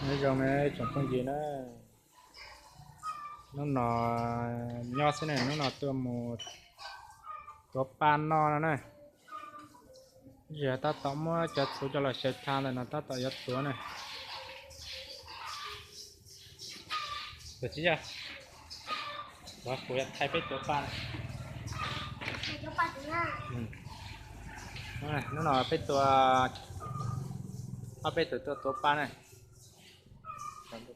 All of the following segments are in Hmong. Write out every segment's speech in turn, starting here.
Nyob zoo tsoom phooj ywg na, hnub no nyob xwb na, hnub no tuaj mus tuav pa noj no na. Tab tom muab cov txhuv coj los xyaw tha ntawm no tab tom yuav tuav na. Tuav tsis yog, kuv yuav thaij peb tuav pa na. Hnub no peb tuav, ob peb tus tuaj tuav pa na.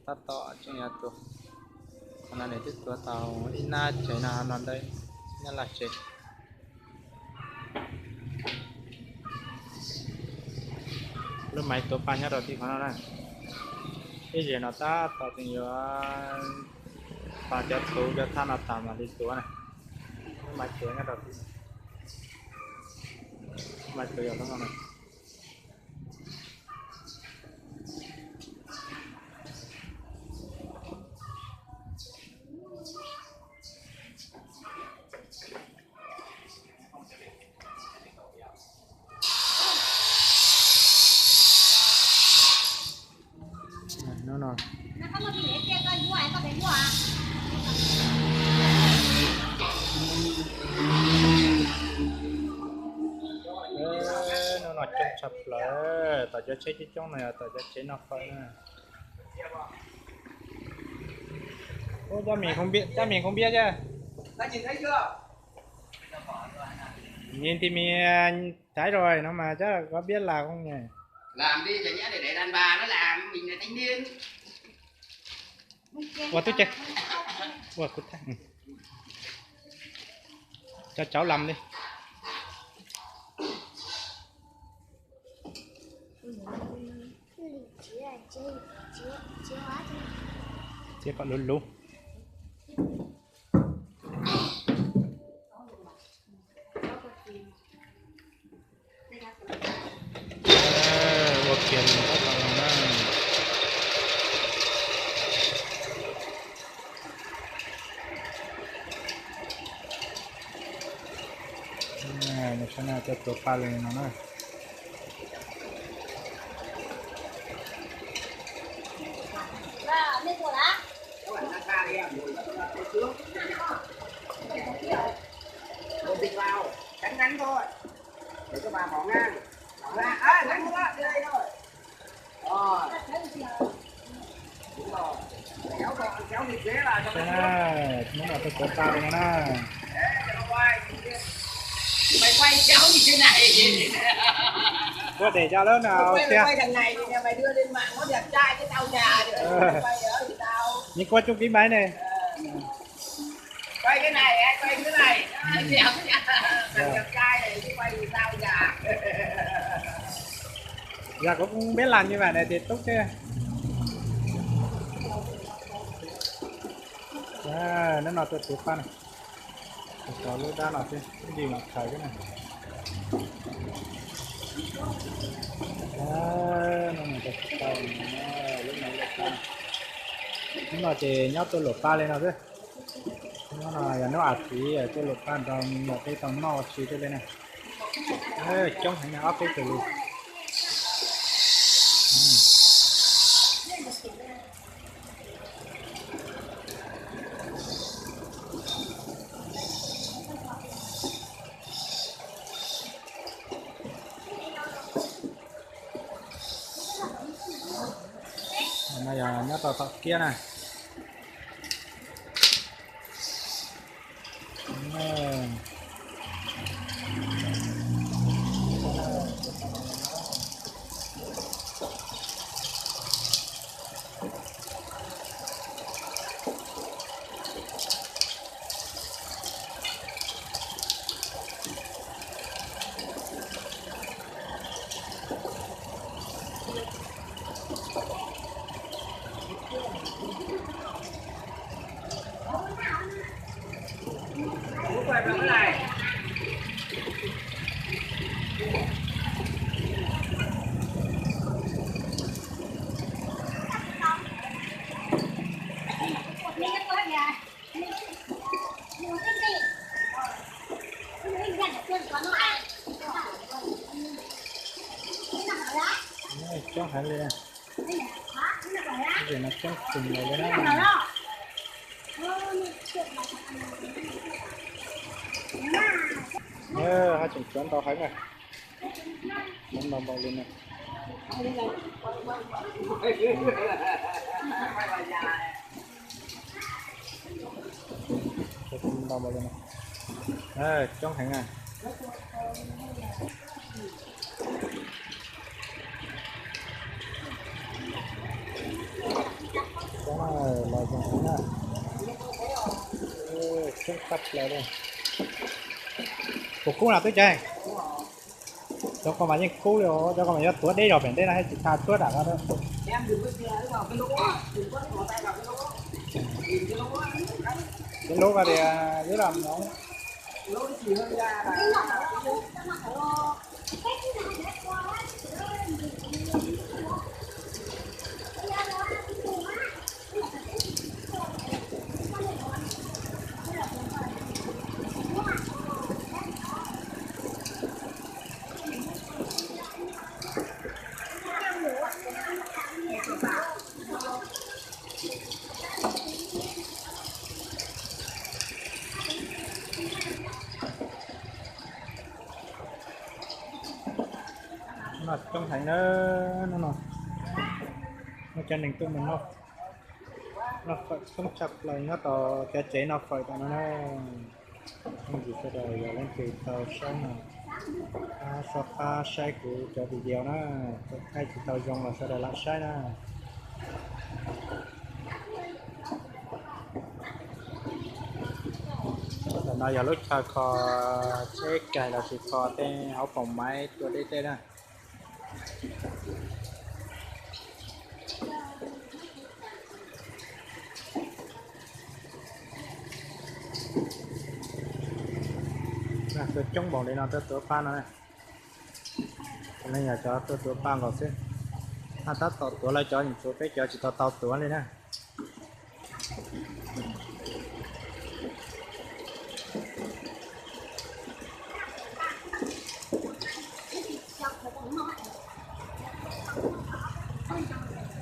Tab tom tseem yuav tuav, qhov no nws twb tuav tau ib nab tsev no no ntawd, nab laj tsev. Lub maiv tuav pa nyob rau tim qhov no na. Ib zem no tab tom tseem yuav pas cov txhuv cov thaj no tas mam li tuav na. Lub maiv tuav nyob rau tim, lub maiv tuav yog lub no na. Hnub no, hnub no coob tshaj plaws, tom cov tsheb coob coob no yog tom cov tsev noj fawm na. Ub, cov mis khoob npiab thiab. Nhìn thì mình thấy rồi nó mà chắc là có biết là không nhỉ? Làm đi, chả nhẽ để, để đàn bà nó làm, mình là thanh niên. Ua tub, ua kuv thaij, cho cháu làm đi. Txiav kom luv luv. Ua kiag li tab tom los na. Nws sab na coj tuav paj li no na. Ôm thịt vào, cắn ngắn thôi. Để cho bà bỏ ngang. Bỏ ngang. À, ngắn quá, đưa đây thôi. Rồi. Đúng rồi. Kéo, kéo thịt dế vào cho nó. Hnub no tuaj tuav paj li no na. Mày quay kéo như thế này. Tuaj để cho nó nào. Mày quay, mày quay thằng này thì mày đưa lên mạng nó đẹp trai chứ tao già rồi. Mày quay ở thì tao. Nhìn qua chung kính máy này. Quay cái này, quay cái này. Đẹp nha. Thằng đẹp trai này chứ quay thì tao già. Giờ cũng biết làm như vậy này thì tốt chứ. Hnub no tuaj tuav paj na. Tau lub dab no xwb, ib ntsis mam khaws xwb na. Hnub no tuaj tuav paj, lub no lub paj. Hnub no ces nyob tuaj luam paj li no xwb. Hnub no yog hnub as thiv tuaj luam paj nrog me nyuam peb tau noj ua si thiaj li na. Coob heev na, ob peb tus li. No yog nyob rau tom kiab na. Coob heev li. Ces no coob kawg nkaus li na. Haj tseem tsuav ntau heev na. Coob ntau npaum li na. Coob ntau npaum li na. Coob heev na. Coob na, los zoo heev na. Coob tshaj plaws li. Puas kub no Tub Ceev? Cov ko mas yeej kub li os, cov ko mas yuav tuav deb zog pem ntej no thiaj tsis tshua tuab dam ko. Cov lub ko tias ib los no. No coob heev na, no no. Muaj cov neeg tuaj mus noj, noj fawm coob tshaj plaws nyob rau cov tsev noj fawm tom no na. Yooj yim sawv daws yog leej twg tau saib no, pab soj qab saib kuv cov video na, thaij tsis tau zoo los sawv daws lam saib na. Tam no yog lub chaw kho tsheb kaig los sis kho tej hauv foom maiv tua deb tej na. Tuaj coob npaum li no tuaj tuav paj no na. Cov no yog cov tuaj tuav paj nkaus xwb. Haj tab tom tuav lawv cov, tsuav peb cov tsis tau tau tuav li na.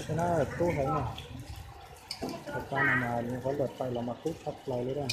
Cov no kub heev na. Cov paj no mas nyuam qhuav luaj taws los mas kub tshaj plaws li na.